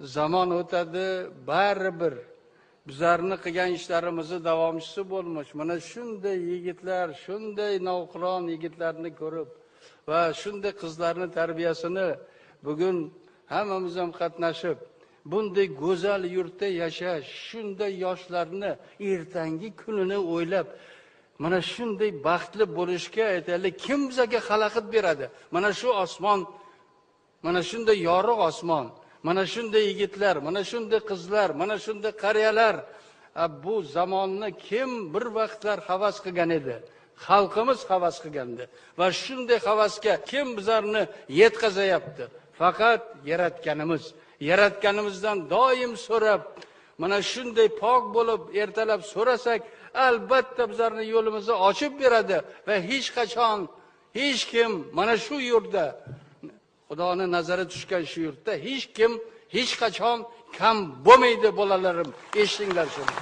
Zamon o'tadi, baribir bizlarni qilgan ishlarimizni davomchisi bo'lmish mana shunday yigitlar, shunday navqiron yigitlarni ko'rib va shunday qizlarni tarbiyasini bugun hammamiz ham qatnashib, bunday go'zal yurtda yashash, shunday yoshlarni ertangi kunini o'ylab, mana shunday baxtli bo'lishga aytaylik, kim bizga xalaqit beradi? Mana shu osmon, mana shunday yorug' osmon, mana shunday yigitlar, mana shunday qizlar, mana shunday qariyalar, bu zamonni kim bir vaqtlar havas qilgan edi? Xalqimiz havas qilgandi va shunday havasga kim bizlarni yetkazayapti? Faqat yaratganimiz. Yaratganimizdan doim so'rab, mana shunday pok bo'lib ertalab so'rasak, albatta bizlarni yo'limizni ochib beradi va hech qachon hech kim mana shu yurtda, Xudoni nazari tushgan shu yurtda hech kim hech qachon kam bo'lmaydi, bolalarim, eshitinglar shuni.